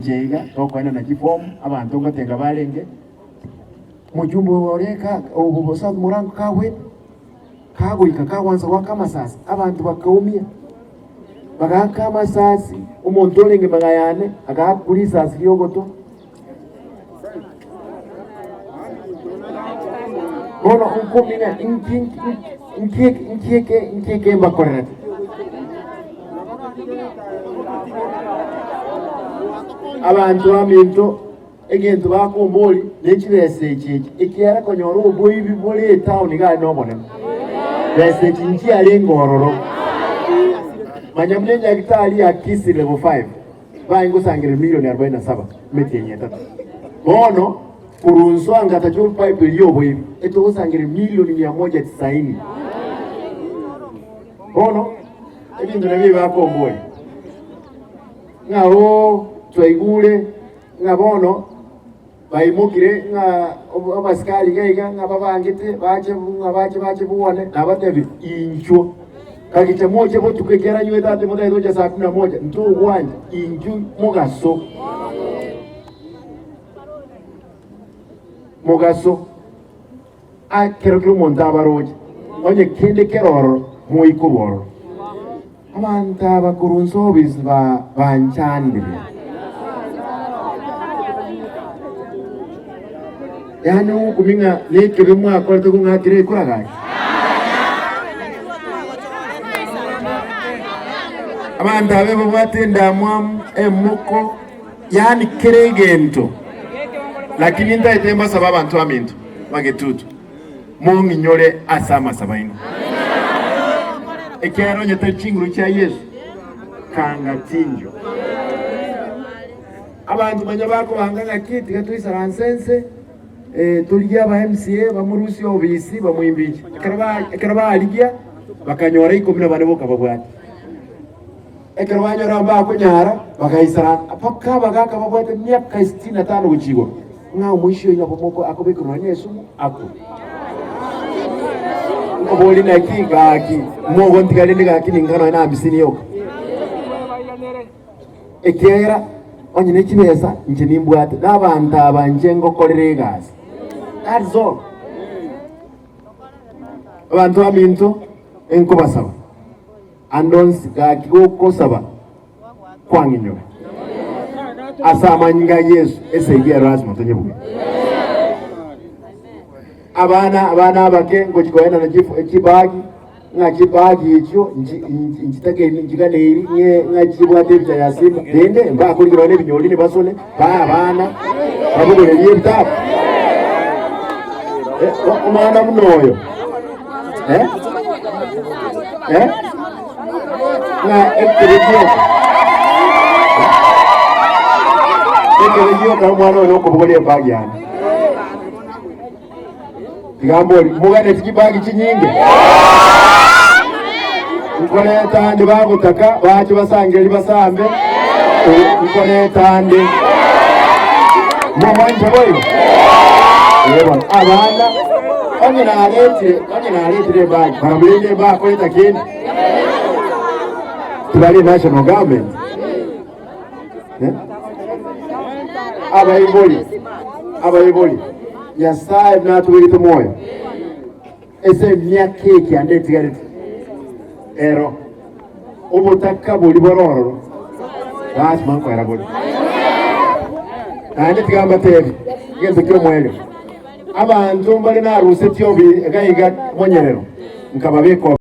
Inche iga tokoenana chifomu, abanto ngotenga barenge, Mojumbe oyo ore ka obo South Murango kagwete, kagoika kagwansa goaka amasasi, abanto bakaumia, bagaaka amasasi, omonto orenge magega yane agaakwa risasi ri'ogoto. Bono nkomina inki inki inki eke inki eke mbakorerete. Abanto baminto egento bakombori ne chibesa echi echi ekiagera konyora oboibi bore etown iga aria nobonene. Besa echi nchiarenge ororo. Manya buna enyagitari ya Kisii level 5. Baye ngosangereria milioni arobaini na saba emetienyi etato. Bono korwa nswanga tacha epipe eria y'oboibi etogosangereria milioni mia moja tisaini. Bono ebinto nabio ebibakomboria ng'a oo twaigure ng'a bono baimokire ng'a abasikari iga iga ng'a babangete bache ng'a bache bache bwane, nabatebie inchuo kagicha moche botuko ekiagera inywete ase motagete gocha saa kumi na moja ntogwancha inchuo mogaso mogaso ekero kera omonto abaroche onye kende kere ororo moikorwa ororo. Abanto aba korwa inse obisi banchandire. Yaani ogokumia ng'a nekebe mwakorete kong'akera ekura gaki. Abanto abe babwate endamwamu, emoko, yaani kera egento. Lakini ntaete mbasabe abanto baminto bagetutu. Mong'inyore ase amasabo aino. Ekiagera onye tari chinguru chia Yeso, kanga tindio. Abanto manya bakobanga ng'aki, tiga toisaranse ense, eh, torigie aba MCA bamorusie obisi bamoimbiche. Ekero ba ekero barigia bakanyora ikomi na bane boka babwate. Ekero banyora mbakonyara bagaisaransa mpaka abagaka babwate emiaka sitini na tano gochia igoro. Ng'a omoisia oyio nabo moko akobekerwa nonya nesumu akwe. Nkobori naki gaki mogontiga rende gaki ninka nonya na hamsini yoka. Ekiagera onye ne chibesa inche nimbwate na abanto aba inche ngokorera egasi. That's all. Abanto baminto enkobasaba ande onsi gaki gokosaba kwang'inyora. Ase amanyinga a Yesu esegi ero lasima tonyebuge. Abana abana abake ngochi koenana chibagi ng'a chibagi echio nchitakeiri nchiganeiri ng'e ng'a chibwate ebicha ya Simba rende mbakorigia nonye ebinyori nibasone bae abana babogorerie ebitabu eh, omwana buna oyo eh? Eh? Ng'a ekebe gioka ekebe gioka omwana oyo nokobogoria ebagi yane tiga mbori moganeti chibagi chinyinge nkoreta ande bagotaka bache basangeri basambe nkoreta ande momwanche boigo bono abana onye naretire onye naretire ebagi barabwo rende mbakoreta kende Tibari national government eh? Abaibori abaibori Nyasaye natubegete moyo ase emiaka ekianda etigarete ero obotaka bori bore ororo lasima nkoera bori naende tiga mbatebi egento kia omoerio abanto mbare narusetie obi iga iga monyerero nkababeka.